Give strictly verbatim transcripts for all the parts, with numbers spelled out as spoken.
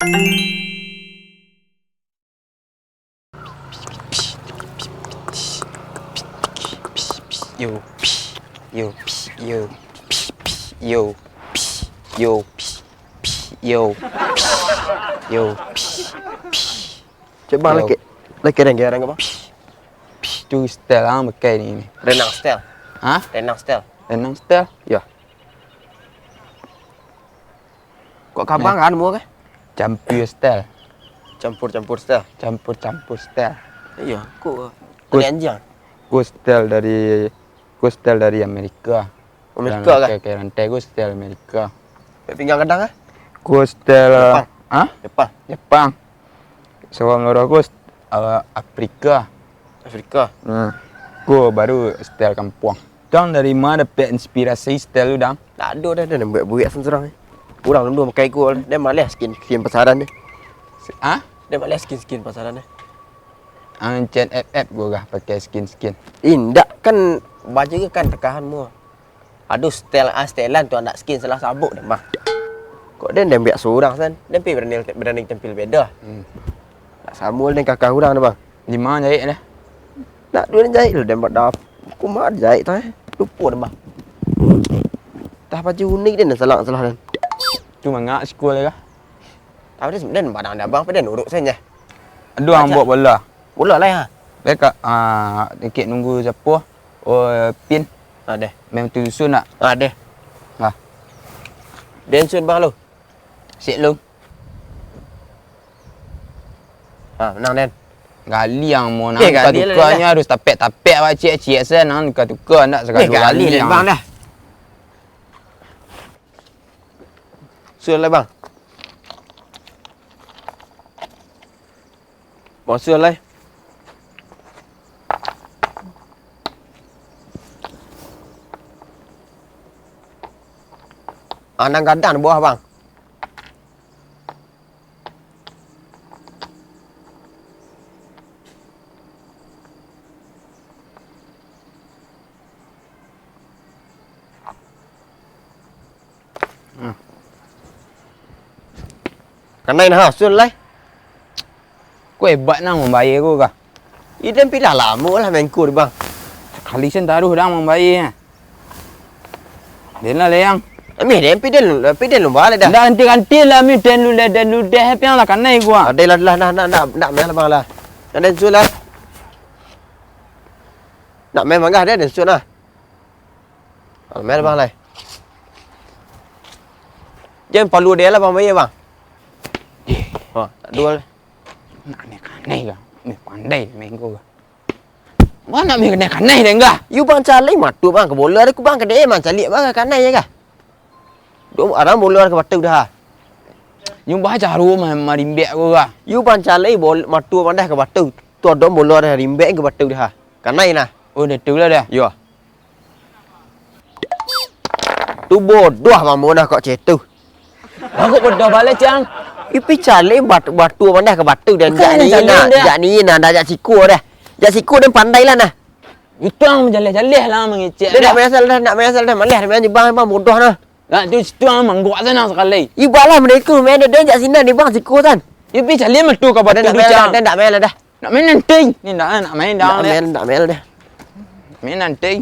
Yo, yo, yo, yo, yo, yo, yo, yo. Cek bang, yo. Laki, laki rengge-rengge apa? Tu style ang pakai ni, ni. Renang style. Hah? Renang style. Renang style? Yo. Kok kabang kan mua ke? Campur style. Campur-campur style. Campur-campur style. Iyo, kok Kus-, tali anjiang? Kus style dari, kus style dari Amerika. Amerika kah? Pakai rantai kus style Amerika. Pakai pinggang gadang kah? Kus style Jepang. Hah? Jepang. Jepang. Sawan loro kus, eh, Afrika. Afrika. Hmm. Ko baru style kampuang. Dang, dari ma dapek inspirasi style tu, Dang? Tak ado doh, den buek-buek surang-surang. Urang dulu makai ko, den maleh skin, skin pasaran ni. Si-, ah? Den maleh skin, skin pasaran ni. Ang cen F F ko kah pakai skin, skin? Indak, kan baju ko kan takahan mua. Ado style A, style an tu, anak skin salah sabuk den, Bang. Kok den, den buek surang san, den pi berani, berani tampil beda. Hmm. Nak samo den kakah urang tu, Bang. Di ma jaik deh? Nak duo den jaik lu, den buat dap-, kuma jaik tu, eh? Lupo den, Bang. Tah baju unik den, salah, salah den. Tu mangak sikua kah? Tapi den, den badang den, Bang, tapi den uruk sajo. Aduh, ang buek bola. Bola lai, ha? Dek, ah, dikit nunggu siapo? Oh, Pin. Ah, deh. Main tu susun nak? Ah, deh. Ah. Den sun bang lu. Sik lu. Ah, menang den. Gali ang mau. Eh, nang gali lah, tuka-tukanyo dah. Harus tapek-tapek awak ciek-ciek sen, nang tuka-tuka ndak. Eh, sagalo gali gali den, ang. Bang, dah. Sun lah, bang. Masuak lai. Anang gadang buah, bang. Hmm. Kanai nah, sun lai. Ko hebat nah mambayia ko kah? Ih, den pi lah lamo lah main ko, bang. Sakali sen taruih dang mambayia. Den lah, Leyang. Amih, den pi den, pi den lumba lah dah. Ndak, ganti-ganti lah, amih, den lu deh, den lu deh, piang lah kanai ko. Adai lah, lah, nah, nah, nah, nak main lah, bang lah. Nak den sun lah. Nak main mangga, den, den sun lah. Ah, main, bang, lai. Jan palu dia lah, bang, bayia, bang. Eh. Ha, tak dua lah. Nak main kanai kah? Main pandai main ko kah? Bang nak main kanai-kanai deh, enggak? Yu, bang, caliak matu, bang, ka bola deh, ku, bang, ka deh, bang, caliak, bang, ka kanai je kah? Dok, arang bola ka batu dah. Yu, bang, caro ma-, marimbek ko kah? Yu, bang, caliak bol-, matu, bang, dah ka batu. Tu dok bola dah rimbek ka batu dah. Kanai nah. Oh, dah tu lah dah. Yo. Tu bodoh mamu nah kok ceh tu. Aku bodoh balik, Cang. Ipi caliak batu, batu pandai ka batu dan. Bukan, jak ni caliak nah, dah. Jak ni nah, dah jak siko dah. Jak siko dan pandai lah nah. Itu ang jaleh-jaleh lah mangecek. Dia dah. Nak menyesal dah, nak menyesal dah. Maleh, main bang, bang bodoh nah. Lah, tu situ ang manggok sana sakali. Ibalah mereka main dah, jak sini ni bang, siko san. Ipi caliak mah tu ka batu tu, Cang. Dah, dah, dah, dah, dah. Nak main nanti. Ni ndak, nak main dah, nak main, nak main dah. Main nanti.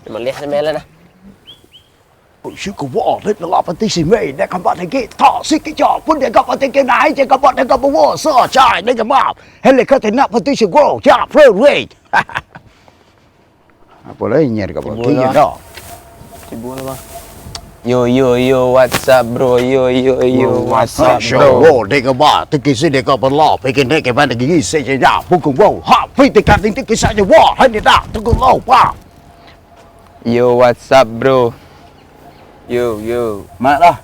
Maleh, nak main lah dah. Syukur dek lah pati si Mei, dek gambar dek kita, si kicau pun dek gambar dek naik, dek gambar dek gambar wasa, cai, dek gambar. Helikopter nak pati si gua, cak, play, wait. Apo lai nyiar ka bawah? Tibo lah. Dah. Tibo lah, bang. Yo, yo, yo, what's up, bro? Yo, yo, yo, what's up, bro? Bro, dek ka ba, tiki si dek ka bala, pikin dek ka ba, tiki si je ya, pukul wow, ha, pi tiki tiki saja, wah, hani dah, tunggu lo, pa. Yo, what's up, bro? Yo, yo. Mak lah.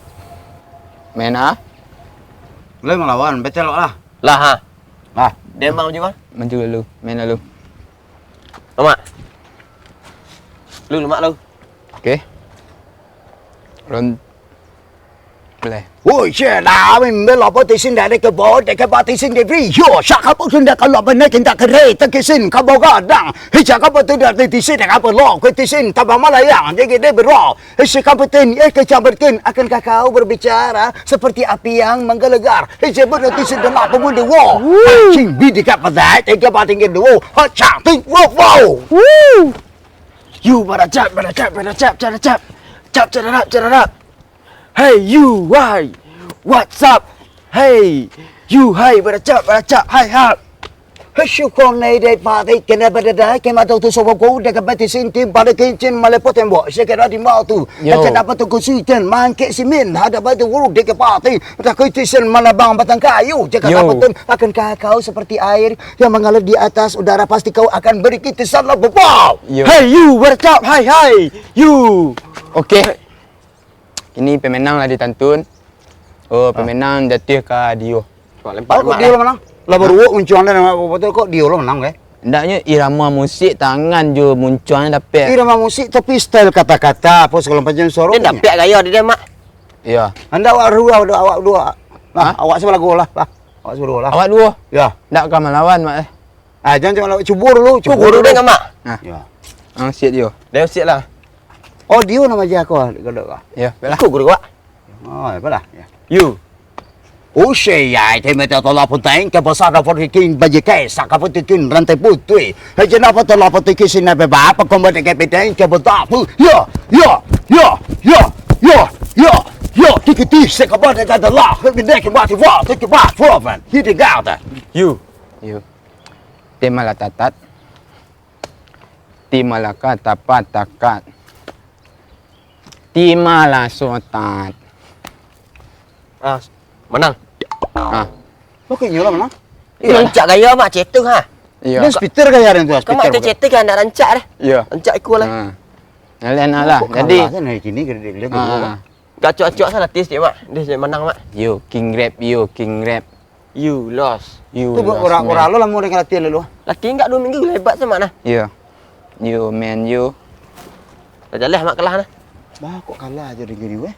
Main ah? Boleh melawan, becelok lah. Lah, ha. Ah. Dia mau juga? Maju dulu, main dulu. Lemak. Lu lemak lu. Oke. Ron-, Boleh. Woi, cek lah, mimbel apa tisin dari kebon, dari kebon tisin di Rio. Siapa pun sudah kalau benar kita kere, tekisin kabo gadang. Hijau kabo tu dari tisin, dari kabo lo, kue tisin, tambah malayang, jadi dia bero. Hijau kabo ten, eh, kecambarkan, akankah kau berbicara seperti api yang menggelegar? Hijau benar tisin dalam pemuda wo. Cing bidi kat pedai, tiga bating duo. Hacang, ting, wo, wo. You, baracap, baracap, baracap, caracap. Cap, cararap, cararap. Hey, you, why? What's up? Hey, you, hai, baracap, baracap, hai, hap. Hei, syukur nai dek pati, kena badadai, kena tu tu sobo ku, dek bati sintim, pada kincin, malepo tembok, sekira di mau tu. Yo. Kena apa tu ku suiten, mangkek simin, ada batu wuruk dek pati, tak ku tisen, malabang batang kayu, jika Yo. Apa tu, akankah kau seperti air yang mengalir di atas udara, pasti kau akan beri kitisan lah, bebau. Yo. Hey, you, baracap, hai, hai, you. Oke. Kini pemenang lah ditantun. Oh, Ah. Pemenang jatuah ka Dio. Kok lempar Kok lemak, Dio eh? Lah menang? Lah baruak muncuang dah nama apa tu, kok Dio lah menang, eh? Hendaknyo irama musik tangan jo muncuang dapek. Irama musik tapi style kata-kata apa segala macam suara Dia punya. Dapek gaya dia, Mak. Iya. Anda awak dua, awak dua. Nah, Hah? Awak sebelah gua lah, lah. Awak sebelah gua lah. Awak dua? Ya. Ndak ka malawan, Mak, eh. Ah, jangan cuma lawak. Cubo dulu, cubo Cubo dulu dulu. Deh, Mak. Nah. Ya. Ah, siap Dio. Dah siap lah. Oh, Dio nama aja aku, ah, kalau kau. Ya, baiklah. Ikut guru, Wak. Oh, apalah. Ya. You. Ushe yai, te mete tola puteng, ke basa da putikin, bajikai, saka putikin, rantai putui. Hejena pa tola putikin, sina beba, pa komba de ke piteng, ke beta pu. Yo, yo, yo, yo, yo, yo, yo, tiki ti, se kaba de ka de la, he gede ke mati wa, tiki ba, fo, man. Hiti gau ta. You. You. Te mala tatat. Ti malaka tapa takat. Ti mala sotat. Ah, manang. Ah. Oke, nyola manang. Iya. Rancak gaya, Mak, cetuh, ha. Iya. Dia speeder gaya dia tu, Kau, Mak, speeder tu bukan? Cetuh kan nak rancak deh. Iya. Rancak ikut lah. Ah. Nah, lihat nah lah. Kok jadi kalah je, nah, kini gede-gede Ah. kedua, Mak. Gak acok-acok salah tis dia, Mak. Dia je manang, Mak. Yo, King Rap, yo, King Rap. You lost. You Tu buat lost, orang-orang man. Lo lamo dengan latihan lalu. Latihan gak dua minggu, hebat sama nah. Yo. Yo, man, yo. Dah jaleh, Mak, kalah nah. Bah, kok kalah aja dengan you, eh?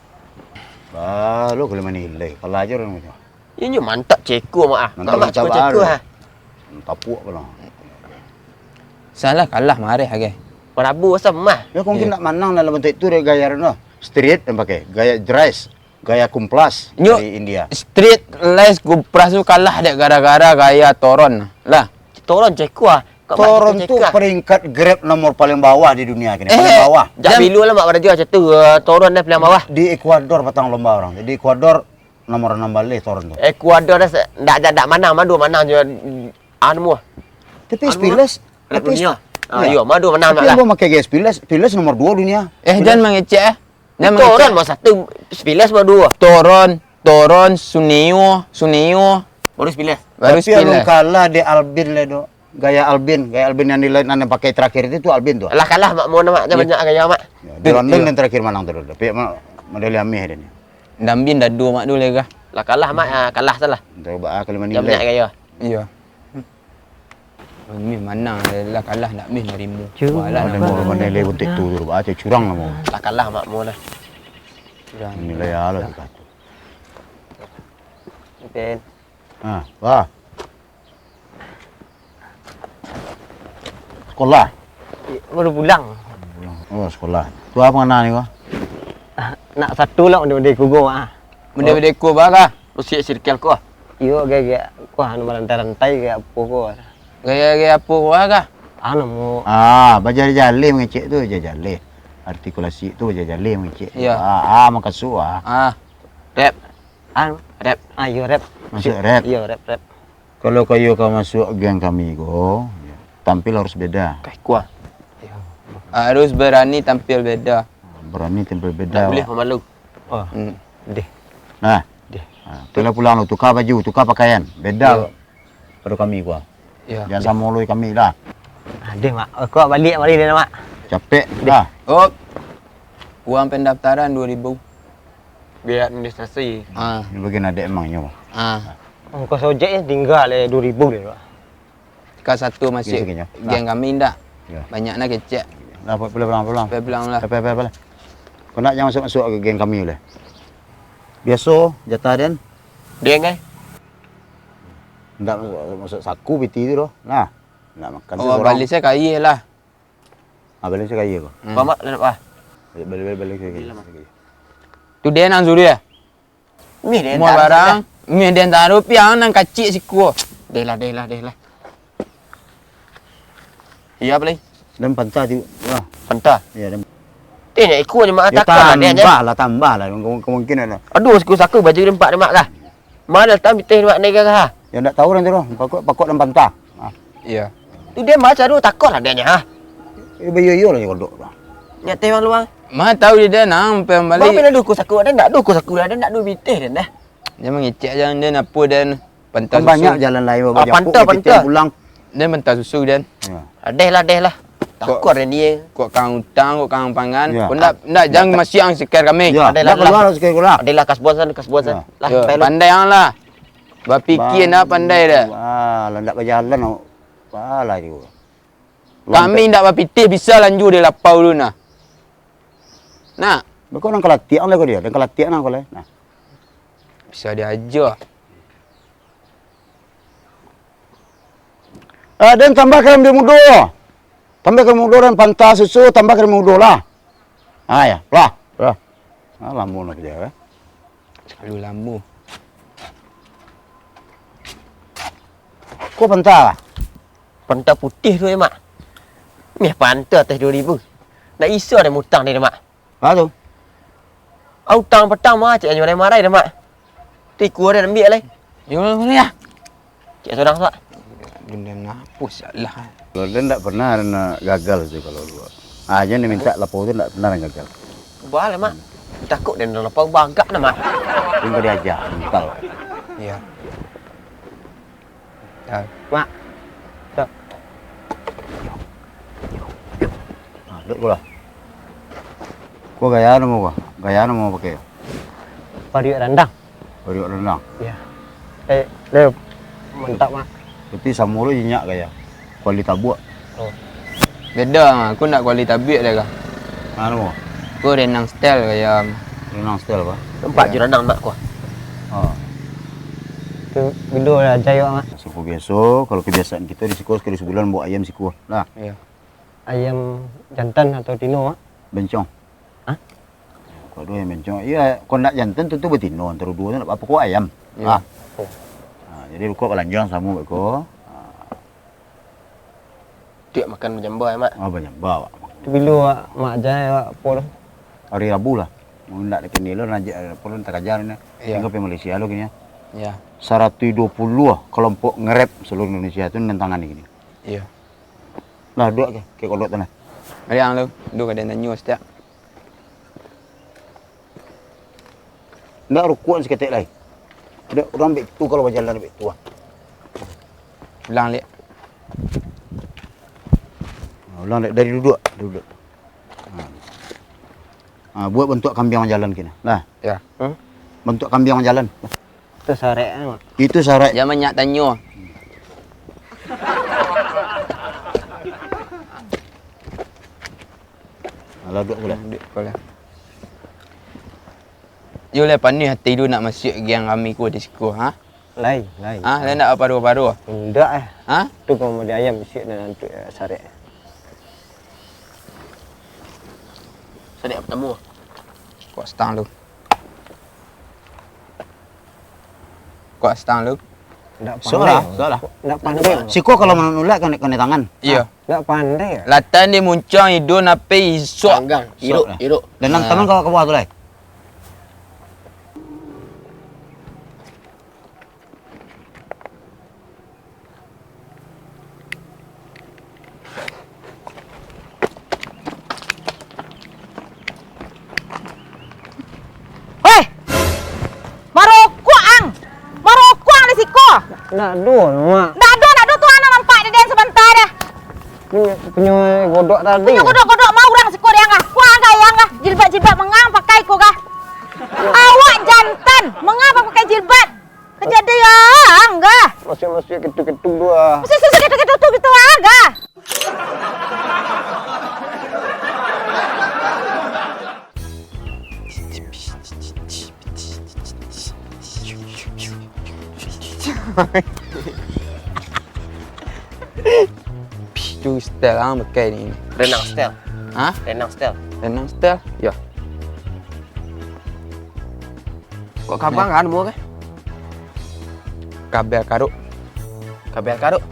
Bah, lo kalau main nilai, kalah aja orang macam. Inyo mantap ceko, Mak, ah. Mantap Mak, mantap ceko, ceko, baru. Ha. Tapuak pula. Salah kalah mareh, agak. Prabu asam mah. Ya, mungkin Iya. nak manang dalam bentuk itu dari gaya Reno. Street yang pakai, gaya dress, gaya kumplas Nyo, dari India. Street lace kumplas tu kalah dek gara-gara gaya Toron. Lah. Toron ceko ah. Kok Toron Mak tu ceko ah? Peringkat Grab nomor paling bawah di dunia kini. Eh, Paling bawah. Jak Jam- bilu lah Mak baraja macam tu. Eh, Toron dah paling bawah. Di Ekuador patang lomba orang. Jadi Ekuador nomor enam baleh Toron tu. Ekuador dah se-, ndak, ndak, ndak manang, madu manang je. Anu mah. Tapi Anu Spiles, Rap tapi dunia. Ah, Ya. Iyo, madu manang Tapi lah. Lo makai gaya Spiles, Spiles nomor dua dunia. Eh, Spiles. Jangan mangecek, eh. Jangan Toron mangecek. Mah satu, Spiles mah dua. Toron, Toron, Suneo, Suneo. Baru Spiles. Baru Tapi alun Spiles. Kalah dek Albin lah, Dok. Gaya Albin, gaya Albin yang di lain, yang pakai terakhir itu, tu Albin tu. Lah kalah, Mak, mohon, Mak. Jangan Iya. banyak gaya, Mak. Ya, di London Iya. yang terakhir manang tu, Dok. Tapi, Mak, model ameh dia ni. Dambin dadu, Mak, dulu, Kak. Lah kalah, Mak. Ah, kalah salah. Entah ba, ah, kalau Jangan manilai. banyak gaya. Iya. Mih manang lah, kalah ndak mih narimo. Cuba Walah, Mana nak nampak. mau manilai buntik tu, tu, baca curang lah mau. Tak kalah mak mau lah. Curang. Nilai alah tu kata. Ben. Ha, wah. Sekolah. Baru pulang. Oh, sekolah. Tu apa ngana ni, wah? Ah, nak satu lah, ondeh-ondeh kugo, ah. Ondeh-ondeh kugo, bah, kah? Rusik sirkel ko. Iyo, gaya-gaya ko, anu, marantai-rantai, gaya apo ko. Gaya-gaya apo ko, ah, kah? Anu, mu- Ah, bajaleh-jaleh mangecek tu, bajaleh. Artikulasi tu, bajaleh mangecek. Iyo. Ah, ah, makasuk, ah. Ah. Rap. Anu. Rap. Ah, iyo, rap. Masuk rap. Iyo, rap, rap. Kalau kayo ka masuak geng kami ko, tampil harus beda. Kayak kuah. Harus berani tampil beda. Berani tampil beda, Ndak boleh Wak. Pemalu. Oh. Hmm. Deh. Nah. Deh. Ha, pulang-pulang lu, tukar baju, tukar pakaian. Beda Yo. Pada kami ko. Yo. Jangan Deh. Samo lu kami lah. Ah, deh, Mak. Oh, kau balik mari deh, Mak. Capek Deh. Lah. Oh. Uang pendaftaran dua ribu. Biaya administrasi. Ah. Ini bagian adek emangnyo, Pak. Ah. Ongkos ojek je tinggal, eh, dua ribu deh, Pak. Ka satu masuk Geng sekian, ya. Geng Nah. Kami ndak? Ya. Banyak nak kecek. Nah, pulang, pulang, pulang. Pulang, pulang lah. Apa, apa, apa lah. Kau nak jangan masuk-masuk ke geng kami boleh? Biaso jatah den. Den, eh? Ndak masuk, masuk saku piti tu doh. Nah, ndak makan tu. Oh, surang. Balihnyo ka aia lah. Ah, balihnyo ka aia ko. Hmm. Mamak, lah, Pak. Balik, balik, balik, balik, balik. Tu den nan suruah, yo? Mih den taruh barang, mih den taruh, piang nan kacik siko. Deh lah, deh lah, deh lah. Iyo, apo lai? Den panta tu, lah. Panta? Iyo, den. Teh, nak ikut je, Mak, yo, takah lah, den, je. Tambah lah, tambah lah, kemung-, kemungkinan lah. Aduh, siku saku baju den, Pak, ni, Mak, kah? Mana tam pitih, Mak, ni, kah? Yo, ndak tahu den tu, doh. Pakok, pakok den panta. Ah. Iyo. Tu den, Mak, caro takah lah, den, ha. Eh, bayo-yo lah, kodok tu. Nyak teh, Bang, luang. Ma tahu di den, nang, pambali. Bang, pina duku saku, den ndak duku saku, den ndak duku pitih, den, dah. Jan mangecek jan, den, apo, den. Panta susu. Kan banyak jalan lain, ah, panta, panta. Den panta susu, den. Yo. Adeh lah, adeh lah. Kok, takah den ni. Kok kang utang, kok kang pangan. Yo. Kok ndak, ndak, jan masiang seker kami. Yo, adeh lah, ndak kaluar seker kaluar. Adeh lah, kasbon san, kasbon san. Yo. Lah, yo, pandai ang lah. Bapikia ndak pandai dah. Wah, lah ndak bajalan, awak. Wah, lah juo. Kami ndak bapitih bisa lanjua di lapau tu nah. Nah. Beko nang kalatiak ang lah ko dia, nang kalatiak nang ko lah. Nah. Bisa diaja. Eh, den tambah ka den mudo. Tambah ka den mudo, den panta susu, tambah ka den mudo lah. Ah, yo, lah, lah. Ah, lamo nak kerja, eh. Salalu lamo. Ko panta lah. Panta putih tu, eh, Mak. Mih panta teh duo ribu. Ndak iso den mutang dek den, Mak. Ha tu. Ah, utang patang mah, cek anyo marai-marai dah, Mak. Tu ikua den ambiak lai. Yo, boleh lah. Cek surang tu, Mak. Benda ngapus lah. Kalau den ndak pernah den gagal tu kalau dulu. Ah, jan den mintak lapau tu ndak pernah den gagal. Ubah lah, Mak. Takut den lapau bagak nah, Mak. Den ka diaja, mental. Iyo. Mak. Cok. Ah, duduk ko lah. Ko gaya namo ko? Gaya namo pakai? Pariuak randang. Pariuak randang? Iyo. Eh, leh, mantap, Mak. Berarti samo lo jinyak gaya. Kuali tabuak. Oh. Beda, aku ndak kuali tabuak dah kah. Anu. Aku renang style gaya. Renang style apa? Nampak jo renang, Mak, ko. Ah. Tu bilo lah ajaib, Mak. Suku biaso, kalau kebiasaan kito di siko sekali sebulan bawa ayam siko lah. Iyo. Ayam jantan atau tino, Mak? Bencong. Hah? Kalau duo ayam bencong, iyo, kalau ndak jantan tu, tu betino, antaro duo tu ndak apo-apo, ko ayam. Iyo. Ah. Oh. Ah, jadi ruko balanjuang samo beko. Ah. Tu awak makan bajamba, yo, Mak? Ah, bajamba, Mak. Tu bilo awak, Mak, jai awak apo tu? Hari Rabu lah. Mun ndak di kini lo, najak apo lo, takaja ni. Iyo. Tingga pai Malaysia lo kini. Iyo. Saratuih duo puluah kelompok nge-rap seluruh Indonesia tu nan tangani kini. Iyo. Lah, duduak ke, ke kodok tu nah. Mari ang lu, duduak ka den tanyo satiak. Ndak rukuak saketek lai. Ndak, urang bek tu kalau bajalan bek tu ah. Ulang, Lek. Ah, ulang, Lek, dari duduak, dari duduak. Ha. Ha, buek bantuak kambiang bajalan kini. Nah. Yo. Hmm? Bantuak kambiang bajalan. Itu sarek, Mak. Itu sarek. Jan banyak tanyo. Alah, duduak ko lah. Duduak ko lah. Yo lah, panuah ati lu nak masuak geng kami ko di siko, ha? Lai, lai. Ha, lai ndak pado-pado? Indak, eh. Ha? Tu pamali ayam bisuak nan antuk, eh, sarek. Sarek partamo. Kok stang lu? Kok stang lu? Ndak pandai. Salah, salah. Ndak pandai. Siko kalau manulak kanai, kanai tangan. Iyo. Ndak pandai. Latan di muncuang, iduang ape isuak. Tanggang. Isuak lah. Iruak, iruak. Dan nan tangan kau ka bawah tu lai. Hei! Marokok ang! Marokok ang di siko! Ndak ado, Mak. Ndak ado, ndak ado, tu ang nampak di den sabanta dah. Punyo, punyo godok tadi. Punyo godok-godok mah urang siko di ang kah. Kuang kah, yang kah? Jilbab-jilbab mangang pakai ko kah? Awak jantan, mangapa pakai jilbab? Kajadian ang kah? Masih-masih ketuk-ketuk dua. Masih-masih ketuk-ketuk tu gitu ang kah? Pih, tu style ang pakai ni. Renang style. Hah? Renang style. Renang style? Yo. Kok kabang kan muka? Kabel karuk. Kabel karuk.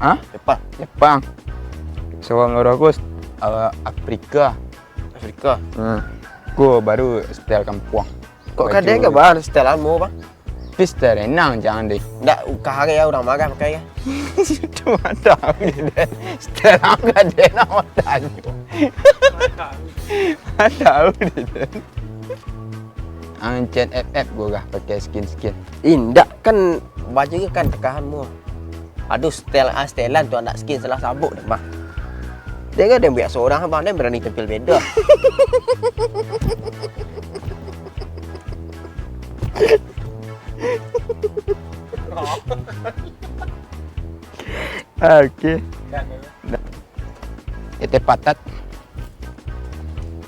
Hah? Jepang. Jepang. Sawan loro Agus, eh, Afrika. Afrika. Hmm. Ko baru style kampuang. Kok kadang ke, Bang, style amo, Bang? Tapi style renang jangan deh. Ndak, ukah ke ya, urang marah pakai ke? Itu mah tahu deh. Style ang kadang nak tanyo. Mah tahu deh. Ang chat F F gua kah pakai skin-skin? Indak, kan baju kan tekahan mu. Aduh, setel ah, setelan tu anak skin salah sabuk deh, Bang. Dia kan dia biasa orang, Bang, dia berani tampil beda. Oke. Tete patat.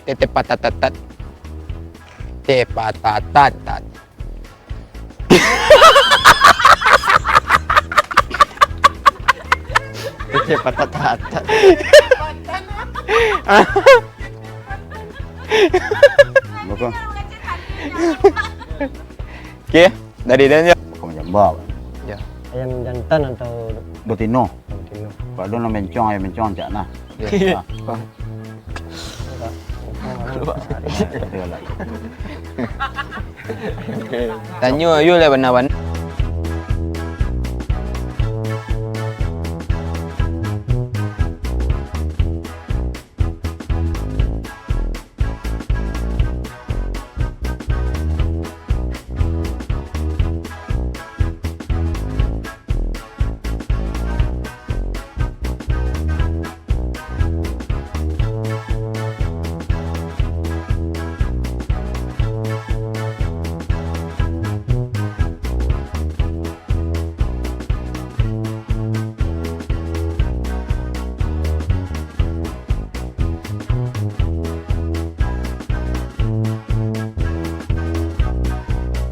Tete patat tatat. Tete patat tatat. Tete patat tatat. Oke, dari dia je. Bukan jamba, Pak. Ya. Ayam jantan atau Betino. Betino? Kalau ado nan bencong, ayam bencong, cak nah. Ya. Ah. Tanyo ayo lah bana-bana.